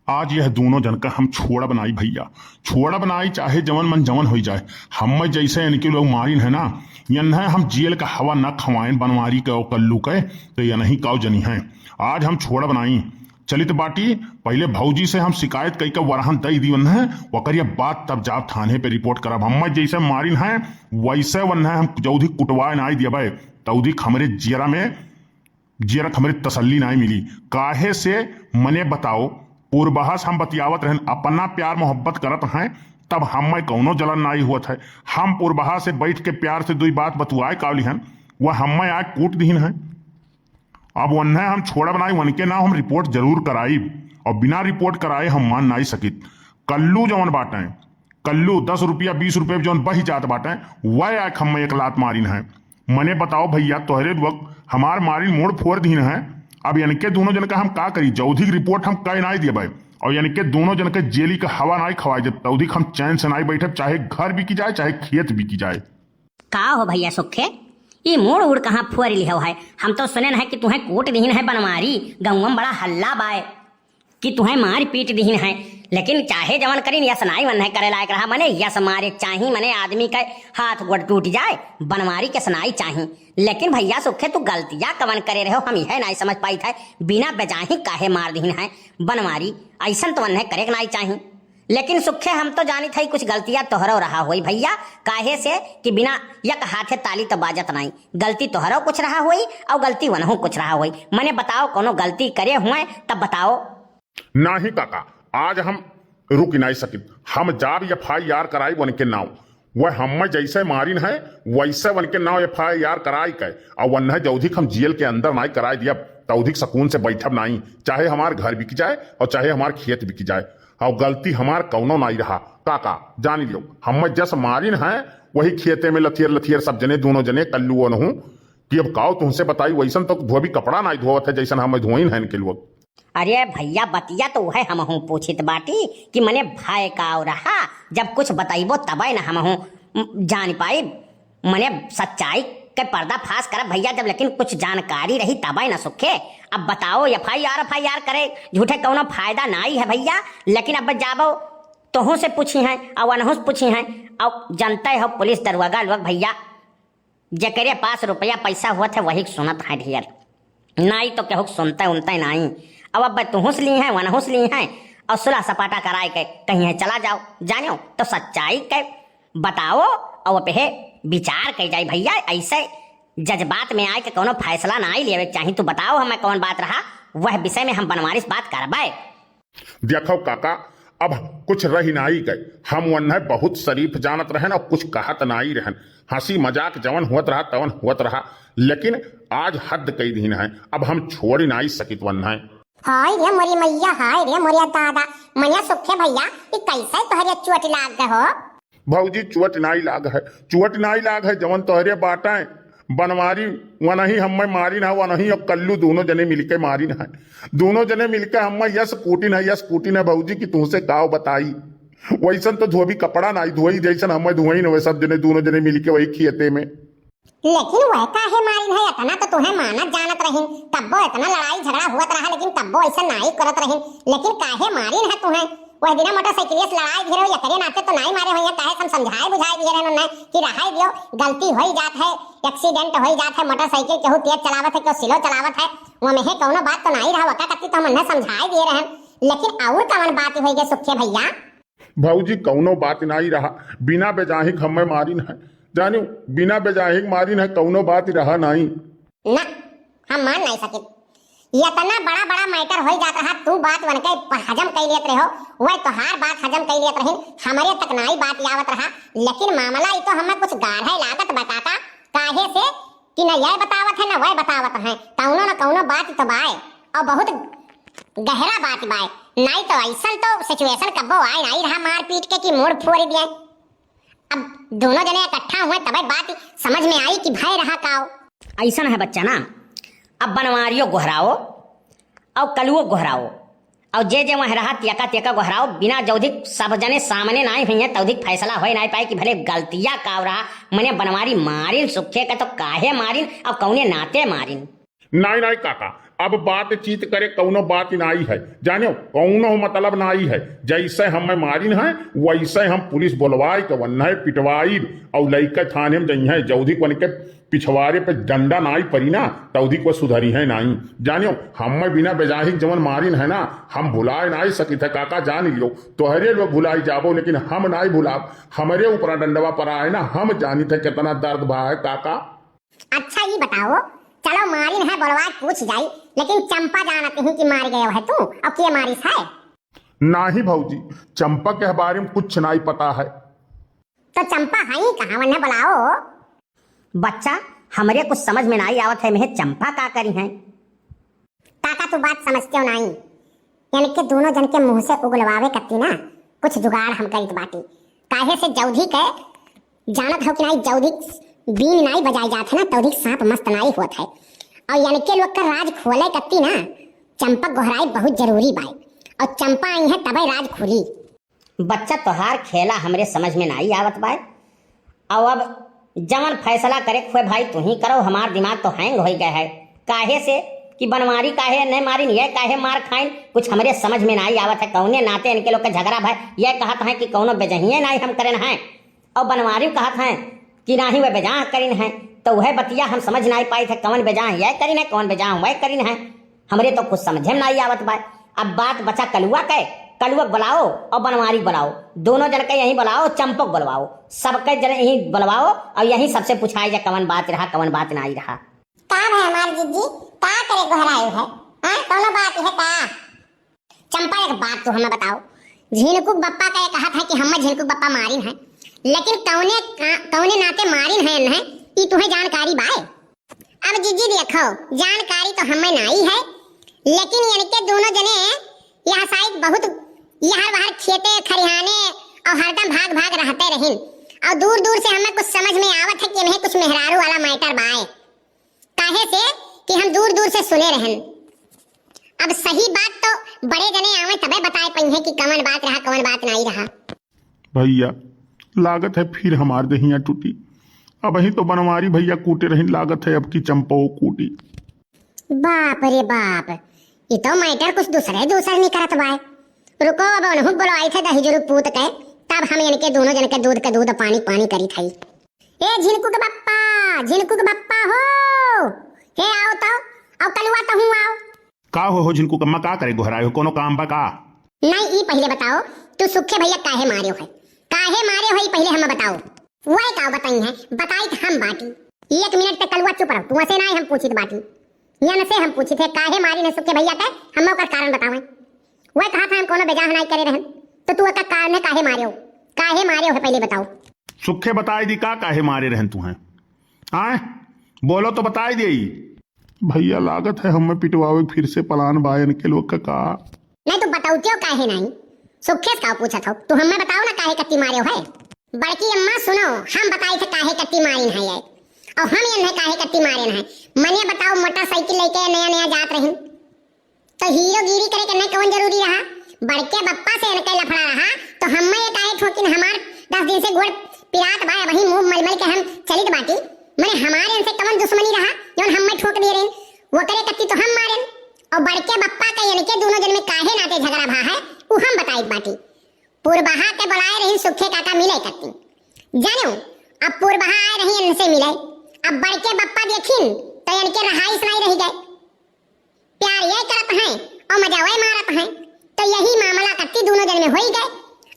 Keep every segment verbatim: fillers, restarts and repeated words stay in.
आज यह दूनों जन का हम छोड़ब नाई भइया, छोड़ब नाई, चाहे जवन मन जवन होइ जाए। हम्मे जइसे इनके लोग मारिन है ना, यन्है हम जेल का हवा न खवाएन बनवारी के और कल्लू के, तो यनही काव जनिहैं। आज हम छोड़ब नाई। चलित बाटी, पहिले भौजी से हम सिकायत कइ के वरहन दइ दीवन है, ओकर ये बाद तब जाब थाने पे रिपोर्ट करब। हम्मे जइसे मारिन है, वइसे वन्है हम जौधिक कुटवाए नाई दियबै, तौधिक हमरे जियरा में जियरा क हमरे तसल्ली नाई मिली। काहे से मने बताओ, पूर्वहा से हम बतियावत रहन, अपना प्यार मोहब्बत करत हैं, तब हम्मे कौनो जलन नाई हुवत है। हम पूर्वहा से बैठ के प्यार से दुई बात बतुआए कावली हन, वह हम्मे आए कूट दिहिन हैं। अब वन्है हम छोड़ब नाई, वनके नाव हम रिपोर्ट जरूर कराइब, और बिना रिपोर्ट कराए हम मान नाई सकित। कल्लू जवन बाटें, कल्लू दस रुपया, बीस रुपया जौन बहि जात बाटें, वह आके हम्मे एक लात मारिन है। मने बताओ भइया, तोहरे लोग हमार मारिन मूड़ फोर दिहिन है। अब इनके दूनों जन का हम का करी? जौधिक रिपोर्ट हम कइ नाई देबै, और इनके दूनों जन के जेली का हवा नाई खवाए देब, तौधिक हम चैन से नाई बैठब, चाहे घर बिकी जाए, चाहे खेत बिकी जाए। का हो भइया सुखे, ई मूड़ उड़ कहाँ फोर लिहो है? हम तो सुनेन है कि तुहैं कूट दिहिन है बनवारी, गउँवा में बड़ा हल्ला बाय। कि तुहैं मार पीट दिहिन है, लेकिन चाहे जवन करिन, यस नाई वन्है करे लायक रहा। मने यस मारे चाही, मने आदमी के हाथ गोड़ टूट जाए, बनवारी के यस नाई चाही। लेकिन भइया सुखे, तू गलतिया कवन करे रहो, हम यह नाई समझ पाइत है, बिना बेजाही काहे मार दिहिन है बनवारी, अइसन तो वन्है करे के नाई चाही। लेकिन सुखे, हम तो जानित है कुछ गलतिया तोहरो रहा होई भइया, काहे से कि बिना यक हाथे ताली तो बाजत नाई, गलती तोहरो कुछ रहा होई और गलती वनहू कुछ रहा होई। मने बताओ, कौनो गलती करे हुए तब बताओ। नाही काका, आज हम रुकि नाई सकित। हम जाब एफ आई आर कराइब वनके नाव। वह हम्मे जइसे मारिन है, वइसे वनके नाव एफ आई आर कराइ के, और वन्है जौधिक हम जेल के अंदर नाई कराइ दियब, तौधिक सकून से बैठब नाई, चाहे हमार घर बिकि जाए और चाहे हमार खेत बिकि जाए। और गलती हमार कौनो नाई रहा। काका, जानि लियो, हम्मे जस मारिन है, वही खेते में लथियर लथियर सब जने, दूनों जने, कल्लू ओनहू, कि अब काव तुहसे बताई, वइसन तो धोबी कपड़ा नाई धोवत है, जइसन हम्मे धोइन है इनके लोग। अरे भइया, बतिया तो वह हमहूँ पूछित बाटी कि मने भय काव रहा, जब कुछ बतइबो तबै न हमहूँ, म, जान पाइब। मने सच्चाई के पर्दाफाश करब भइया, जब लेकिन कुछ जानकारी रही तबै न सुखे। अब बताओ, F I R, F I R करे झूठे कौनो फायदा नाई है भइया। लेकिन अब जाबो तोहू से पूछिहैं और वनहू से पूछिहैं, और जनते हो पुलिस दरोगा लोग भइया, जेकरे पास रुपया पैसा होत है वही सुनत है ढेर, नाई तो केहू सुनते उनते नाई। अब अब तुहूँ से लिहैं, वनहू से लिहैं और सुलह सपाटा कराए के कहिहैं चला जाओ, जानियो तो सच्चाई के बताओ और अब हे विचार कइ जाई भइया। ऐसे जज्बात में आए के कौनो फैसला नाई लेवे के चाही। तू बताओ हमें कौन बात रहा, वह विषय में हम बनवारी से बात करबै। देखो काका, अब कुछ रहि नाई गए। हम वन्है बहुत शरीफ जानत रहन और कुछ कहत नाई रहन। हँसी मजाक जवन होत रहा तवन होत रहा, लेकिन आज हद कइ दिहिन है। अब हम छोड़ि नाई सकित वन्है। हाय रे मोरी मैया, हाय रे मोरे दादा, मने सुखे भइया, ई कैसे तोहरे चोट लाग गए हो? भौजी, चोट नाई लाग है, चोट नाई लाग है, जवन तोहरे बाटें बनवारी, वनही हम्मे मारिन है, वनही और कल्लू दूनों जने मिलके मारिन है। दूनों जने मिलके हम्मे यस कूटिन है, यस कूटिन है भौजी, कि तुहसे काव बताई। वइसन तो धोबी कपड़ा नाई धोई, जइसन हम्मे धोइन है, वह सब जने, दूनों जने मिलके वही खेते में। लेकिन वह काहे मारिन है, इतना तो तुहैं मानत जानत रहिन, तब्बो इतना लड़ाई झगड़ा होत रहा, लेकिन तब्बो अइसन नाई करत रहिन। लेकिन काहे मारिन है तुहैं? वह दिना मोटरसाइकिलिया से लड़ाई भिड़ो, एकरे नाते तो नाई मारे होइहैं, काहे से हम समझाए बुझाए दिए रहन उन्हें कि रहाई दियो, गलती होई जात है, एक्सीडेंट होई जात है, मोटरसाइकिल केहू तेज चलावत है, केहू स्लो चलावत है, वो में है कौनो बात तो नाई रहा, वका कत्ती तो हम उन्हें समझाए दिए रहन। लेकिन और कौन बात होई गए सुखे भइया? भौजी, कौनो बात नाई रहा, बिना बेजाहिक हम्मे मारिन है, जानियो, बिना बेजाहिक मारिन है, कौनो बात रहा नाई। ना, हम मान नाई सकित। इतना बड़ा बड़ा मैटर होई जात रहा, तू बात वनके प-, हजम कइ लेत रहो, वह तोहार बात हजम कइ लेत रहिन, हमरे तक नाई बात आवत रहा। लेकिन मामला ई तो हमें कुछ गाढ़े लागत बा काका, काहे से कि न यह बतावत है, न वह बतावत है, कौनो न कौनो बात तो बाय, और बहुत गहरा बात बाय। नाई तो अइसन तो सिचुएशन कब्बो आए नाई रहा मारपीट के कि मूड़ फोड़ दिए। अब दूनों जने इकट्ठा हुए तबे बात समझ में आई कि भय रहा काव। अइसन है बच्चा ना, अब बनवारियो गोहराओ और कलुओ गोहराओ और जे जे वह रहा तेका तेका गोहराओ, बिना जौधिक सब जने सामने नाई हुइहैं तौधिक फैसला होए नाई पाए कि भले गलतिया काव रहा, मने बनवारी मारिन सुखे का तो काहे मारिन और कौने नाते मारिन। नाई, नाई काका, अब बातचीत करे कउनो बात नाई है, जानेउ, कउनो मतलब नाई है। जइसे हम मारिन है, वइसे हम पुलिस बोलवाइ के वन्है पिटवाइब, अउ लइके थाने में जइहैं, जउधिक वनके पिछवारे पे डंडा नाई परी ना, तउधिक वा सुधरिहैं नाई। जानेउ, हम बिना बेजाहिक जवन मारिन है ना, हम भुलाए नाई सकित है काका, जान लियो। तोहरे लोग भुलाइ जाबो, लेकिन हम नाई भुलाब। हमरे ऊपर डंडवा परा है ना, हम जानित है केतना दर्द भा है काका। अच्छा, ई बताओ, चलो मारिन है, बोलवा के पूछ जाई, लेकिन चंपा जानत ही कि मार गयो है तू, अउ के मारिस है? नाही भउजी, चंपा के बारे में कुछ नाही पता है। तो चंपा है कहाँ, वन्है बोलाओ। बच्चा, हमरे कुछ समझ में नाही आवत है, में चंपा का करी है? काका, तू बात समझतेउ नाई। इनके दूनो जन के मुँह से उगलवावे कत्ती ना, कुछ जुगाड़ हम करित बाटी। काहे से जउधिक, जानत हौ कि नाई, जउधिक बीन नाई बजाए जात है ना, तउधिक साँप मस्त नाई होत है। अउर इनके लोग का राज खोले कत्ती ना, चंपा गोहराई बहुत जरूरी बाय। अउर चंपा अइहैं तबै राज खुली। बच्चा, तोहार खेला हमरे समझ में नाई आवत बाय। अउ अब जवन फैसला करे के होए भाई, तुहीं करो, हमार दिमाग तो hang होइ गए है। काहे से कि बनवारी काहे नहीं मारिन, ये काहे मार खाइन, कुछ हमरे समझ में नाई आवत है। कउने नाते इनके लोग के झगड़ा भय, ये कहत हैं कि कउनो बेजहिए नाई हम करेन हैं, अउ बनवारी कहत हैं कि नाही वह बेजाह करिन हैं। तो वह बतिया हम समझ नाई पाइत है, कवन बेजाह ये करिन है, कवन बेजाह वह करिन है। हमरे तो कुछ समझे में नाई आवत बा। अब बात बचा कलुआ के, कलुआ के बुलाओ अउर बनवारी के बुलाओ, दूनो जन के यहीं बुलाओ, चंपो के बुलवाओ, सबके जन यहीं बुलवाओ अउर यहीं सबसे पुछाई जा कवन बात रहा, कवन बात नाई रहा। का भय हमार जिज्जी, का करे गोहरायो है? हाँ, कउनो बात है का? चंपा, एक बात तू हमें बताओ, झिनकू के बप्पा का ये कहत है कि हमें झिनकू के बप्पा मारिन है, लेकिन कउने का-, कउने नाते मारिन है इन्हें, ई तुहें जानकारी बाय? अब जिज्जी देखो, जानकारी तो हमें नाई है, लेकिन इनके दूनो जने यह साइड बहुत यहर वहर खेते खरिहाने अउर हरदम भाग भाग रहते रहिन। अउर दूर दूर से हमें कुछ समझ में आवत है कि इन्हें कुछ मेहरारू वाला matter बाय, काहे से कि हम दूर दूर से सुने रहन। अब सही बात तो बड़े जने आवे तबे बताए पइहैं कि कवन बात रहा, कवन बात नाई रहा। भइया, लागत है फिर हमार देहिया टूटी। अबहीं तो बनवारी भइया कूटे रहिन, लागत है अब की चंपो कूटी। बाप रे बाप, ई तो matter कुछ दूसरे दूसर निकरत बाय। रुको, अब उनहू के बोलवाइत है दही जुरू पूत के, तब हम इनके दूनो जन के दूध के दूध, पानी पानी करित हई। ए झिनकू के बप्पा, झिनकू के बप्पा हो, हे आओ तो, अउ कलुआ तहूँ आओ। का हो, हो झिनकू के अम्मा, का करे गोहराए हो, कउनो काम बा का? नहीं, ई पहिले बताओ, तू सुखे भइया काहे मारेउ है? काहे मारेउ है, ई पहिले हमें बताओ। वह का बताइहैं, बताइत हम बाटी। एक मिनट तक कलुआ चुप रहो, तू असे नाई हम पूछित बाटी। यनसे हम पूछित है, काहे मारिन है सुखे भइया के, हम ओकर कारण बतावें। वह कहत है हम कउनो बेजाह नाई करे रहन, तो तू ओकर कारण है काहे मारेउ? काहे मारेउ है पहिले बताओ। सुखे बताई दी का काहे मारे रहन तुहें? आय, बोलो तो बताई देई। भइया, लागत है हमें पिटवावे के फिर से plan बा इनके लोग का, का? नहीं तो बतउतेउ काहे नाई? सुखे से का पूछत हो? तू हमें बताओ ना काहे कत्ती मारेउ है? बड़की अम्मा सुनो, हम बताइत है काहे कत्ती मारिन है ये। अउर हम इन्हें काहे कत्ती मारिन है। मने बताओ, मोटरसाइकिल लइके नया नया जात रहिन। तो हीरोगिरी करे के नहीं कौन जरूरी रहा? बड़के बप्पा से इनके लफड़ा रहा, तो हम्मे ये काहे ठोकिन? हमार दस दिन से गोड़ पिरात बा, वही मुंह मल मल के हम चलित बाटी। मने हमारे इनसे कौन दुश्मनी रहा, जौन हम्मे ठोक दिए रहिन? वो करे कत्ती तो हम मारेन। और बड़के बप्पा के इनके दोनों जन में काहे नाते झगड़ा भा है, उ हम बताइत बाटी। पुरबहा के बुलाए रहिन सुखे काका मिले कत्ती। जानो, अब पुरबहा आए रही इनसे मिले। अब बड़के बप्पा देखिन, तो इनके रहाइश नहीं रह गए। प्यार ये करत हैं और मजा वह मारत हैं। तो यही मामला कत्ती दोनों जन में होई गए।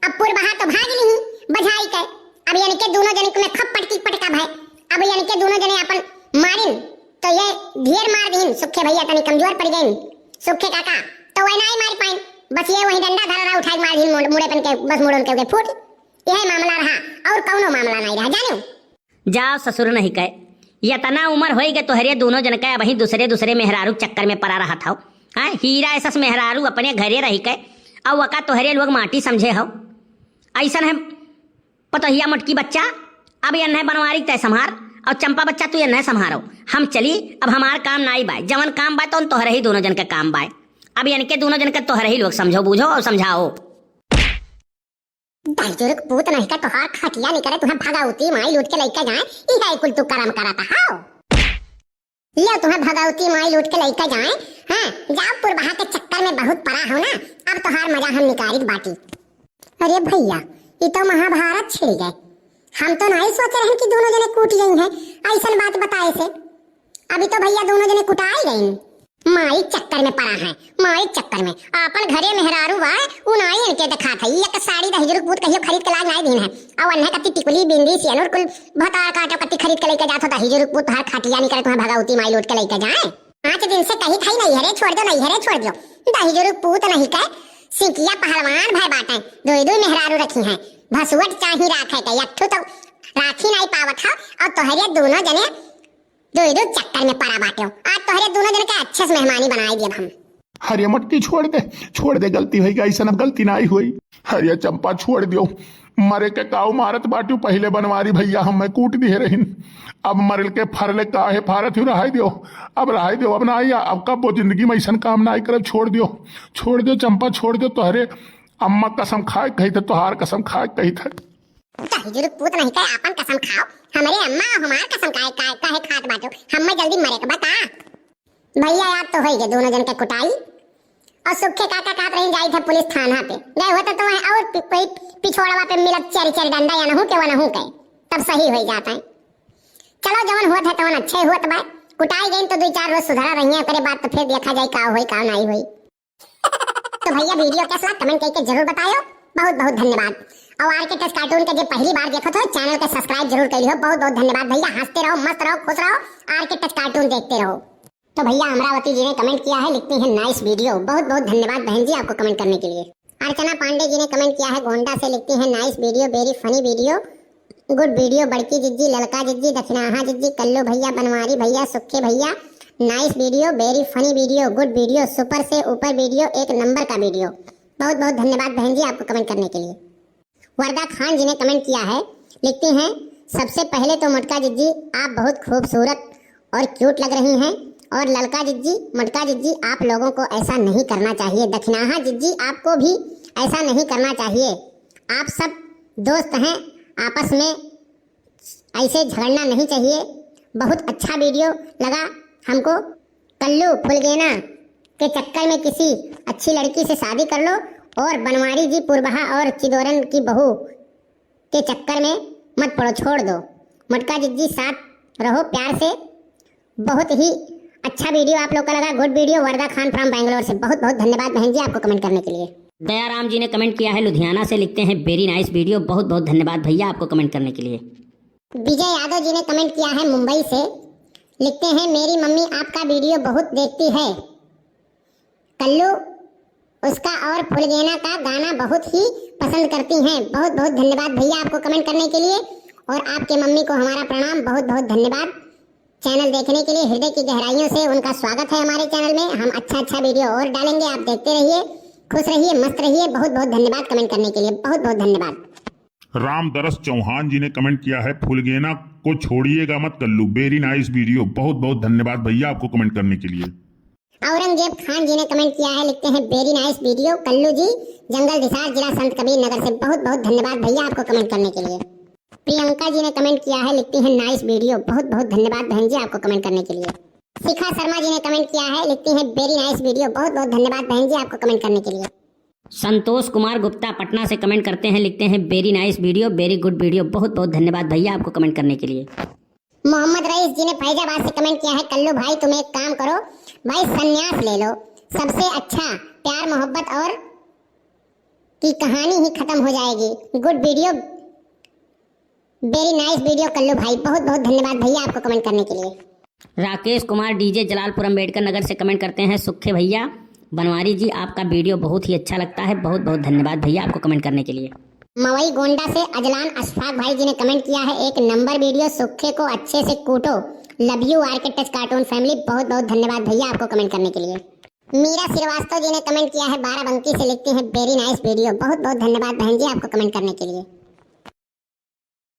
अब पुरबहा तो भाग ली बझाई के। अब इनके दोनों जन में खूब पटकी पटका भय। अब इनके दोनों जने अपन मारिन, तो ये ढेर मार दीन। सुखे भैया तनी कमजोर पड़ गए, सुखे काका, तो वह नहीं मार पाइन। बस ये वही डंडा धरा रहा, उठाई मार दीन मुड़-, मुड़े पन के, बस मुड़न के, के फूट। यह मामला रहा और कौनो मामला नहीं रहा, जानो। जाओ ससुर नहीं कहे, इतना उम्र होई गए तोहरे दोनों जन के, अबहीं दूसरे दूसरे मेहरारू चक्कर में पड़ा रहा था। हैं, हीरा ऐसा मेहरारू अपने घरे रही के, और वका तोहरे लोग माटी समझे हो। ऐसन है पतोहिया मोटकी बच्चा, अब यन्हे बनवारी तय संभार, और चंपा बच्चा तू यन्हे संभारो। हम चली, अब हमार काम नाई बाय, जवन काम बाय तो तोहरे ही दोनों जन के काम बाय। अब इनके दोनों जन के तोहरे ही लोग समझो, बूझो और समझाओ। दाई जोरे के पूत नहीं का तोहार खटिया निकरे, तुम्हें भगावती माई लूट के लइका जाए, इहे कुल तू करम करत हाओ। ले तुम्हें भगावती माई लूट के लइका जाए, हाँ, जाओ पुरबहा के चक्कर में बहुत परा हो ना, अब तोहार मजा हम निकारित बाटी। अरे भइया, ई तो महाभारत छिड़ गए। हम तो नाहीं सोचे रहन कि दोनों जने कूट गई हैं, अइसन बात बताए से। अभी तो भइया दोनों जने कुटाई गई। माई चक्कर में परा है, माई चक्कर में। आपन घरे मेहरारू बा, उ नाहीं इनके देखात है। एक साड़ी दहिजरू पूत कहियो खरीद के लाग नाहीं दीन है। अउ अन्हे कत्ती टिकुली, बिंदी, सेनुर कुल भतार काटो कत्ती खरीद के लइके जात हो। दहिजरू पूत तोहार खटिया निकरे तुम्हें भगवती माई लूट के लइके जाए। पाँच दिन से कही थाई नैहरे छोड़ दो, नैहरे छोड़ दो। दहिजरू पूत नहीं के सिंकिया पहलवान भय बाटे, दुई दुई मेहरारू रखी हैं। भसुअट चाही राखे के, यट्ठू तो राखी नाहीं पावत हो। अउर तोहरे दोनों जने दुई दुई चक्कर में परा बाटे। आज तोहरे दोनों जने के अच्छे से मेहमानी बनाई दियब हम। अरे मटकी छोड़ दे, छोड़ दे, गलती होई गई, अइसन अब गलती नाहीं होई। अरे चंपा छोड़ दियो, मरे के काऊ मारत बाट्यू, पहिले बनवारी भइया हमें कूट दिहे रहिन, अब मरल के फरले काहे फारत हूँ, रहाई दियो, अब रहाई दियो, अब ना आइया, अब कब वो जिंदगी में अइसन काम नाहीं करब, छोड़ दियो, छोड़ दियो चंपा, छोड़ दियो, तोहरे अम्मा कसम खाए कही थे, तोहार कसम खाए कही थे। दहिजरू पूत नहीं के आपन कसम खाओ, हमरे अम्मा हमार कसम काहे, काहे, काहे खात बाट्यू, हमें जल्दी मरे के बता। भइया, याद तो होई गए दोनों जन के कुटाई। अउर सुखे काका कहत रही, "जाई थे पुलिस थाना पे।" गए होते तो वहीं अउर पि-, कोई पिछोड़वा पे मिलत चारी चारी डंडा, या नहू के वो नहू के, तब सही होई जात है। चलो, जवन होत है तवन अच्छे होत बा। कुटाई गई तो दुई चार रोज सुधरा रही है, ओकरे बाद तो फिर देखा जाए का होई का नाहीं होई। तो भइया, video कैसा लगा comment करके जरूर बतायो। बहुत बहुत धन्यवाद। अउर आरके टच कार्टून के जे पहली बार देखत हो, channel के subscribe जरूर कर लियो। बहुत बहुत धन्यवाद भइया, हंसते रहो, मस्त रहो, खुश रहो, आरके टच कार्टून देखते रहो। तो भइया अमरावती जी ने comment किया है, लिखती हैं nice video। बहुत बहुत धन्यवाद बहन जी आपको comment करने के लिए। अर्चना पांडे जी ने comment किया है गोंडा से, लिखती हैं nice video, very funny video, good video, बड़की जिज्जी, ललका जिज्जी, दखिनाहा जिज्जी, कल्लू भइया, बनवारी भइया, सुखे भइया, nice video, very funny video, good video, super से ऊपर video, एक नंबर का video। बहुत बहुत धन्यवाद बहन जी आपको comment करने के लिए। वरदा खान जी ने comment किया है, लिखती हैं, "सबसे पहले तो मोटका जिज्जी आप बहुत खूबसूरत और cute लग रही हैं, और ललका जिज्जी, मोटका जिज्जी आप लोगों को ऐसा नहीं करना चाहिए, दखिनाहा जिज्जी आपको भी ऐसा नहीं करना चाहिए। आप सब दोस्त हैं, आपस में ऐसे झगड़ना नहीं चाहिए।" बहुत अच्छा video लगा हमको। कल्लू फुलगेना के चक्कर में किसी अच्छी लड़की से शादी कर लो और बनवारी जी पुरबहा और चिदोरन की बहू के चक्कर में मत पड़ो, छोड़ दो। मोटका जिज्जी साथ रहो प्यार से। बहुत ही अच्छा video आप लोग का लगा, good video। वरदा खान from बैंगलोर से बहुत बहुत धन्यवाद बहन जी आपको comment करने के लिए। दयाराम जी ने comment किया है लुधियाना से, लिखते हैं very nice video। बहुत बहुत धन्यवाद भइया आपको comment करने के लिए। विजय यादव जी ने comment किया है मुंबई से, लिखते हैं, "मेरी मम्मी आपका video बहुत देखती है। कल्लू उसका और फुलगेना का गाना बहुत ही पसंद करती हैं।" बहुत बहुत धन्यवाद भइया आपको comment करने के लिए, और आपके मम्मी को हमारा प्रणाम, बहुत बहुत धन्यवाद। Channel देखने के लिए हृदय की गहराइयों से उनका स्वागत है हमारे channel में। हम अच्छा अच्छा video और डालेंगे, आप देखते रहिए, खुश रहिए, मस्त रहिए। बहुत बहुत धन्यवाद comment करने के लिए, बहुत बहुत धन्यवाद। रामदरस चौहान जी ने comment किया है, "फुलगेना को छोड़िएगा मत कल्लू, very nice video।" बहुत बहुत धन्यवाद भइया आपको comment करने के लिए। औरंगजेब खान जी ने comment किया है, लिखते हैं, "Very nice video कल्लू जी, जंगल हिसार, जिला संत कबीर नगर से।" बहुत बहुत धन्यवाद भइया आपको comment करने के लिए। प्रियंका जी ने comment किया है, लिखती हैं, "Nice video।" बहुत बहुत धन्यवाद बहन जी आपको comment करने के लिए। शिखा शर्मा जी ने comment किया है, लिखती हैं, "Very nice video।" बहुत बहुत धन्यवाद बहन जी आपको comment करने के लिए। संतोष कुमार गुप्ता पटना से comment करते हैं, लिखते हैं, "Very nice video, very good video।" बहुत बहुत धन्यवाद भइया आपको comment करने के लिए। मोहम्मद रईस जी ने फैजाबाद से comment किया है, "कल्लू भाई तुम एक काम करो भाई, संन्यास ले लो, सबसे अच्छा प्यार मोहब्बत और की कहानी ही खत्म हो जाएगी। Good video, very nice video Kullu भाई।" बहुत बहुत धन्यवाद भइया आपको comment करने के लिए। राकेश कुमार डीजे जलालपुर अंबेडकर नगर से comment करते हैं, "सुखे भइया, बनवारी जी आपका video बहुत ही अच्छा लगता है।" बहुत बहुत धन्यवाद भइया आपको comment करने के लिए। मवई गोंडा से अजलान अशफाक भाई जी ने comment किया है, "एक नंबर video, सुखे को अच्छे से कूटो, love you RK touch cartoon family।" बहुत बहुत धन्यवाद भइया आपको comment करने के लिए। मीरा श्रीवास्तव जी ने comment किया है बाराबंकी से, लिखती हैं, "Very nice video।" बहुत बहुत धन्यवाद बहन जी आपको comment करने के लिए।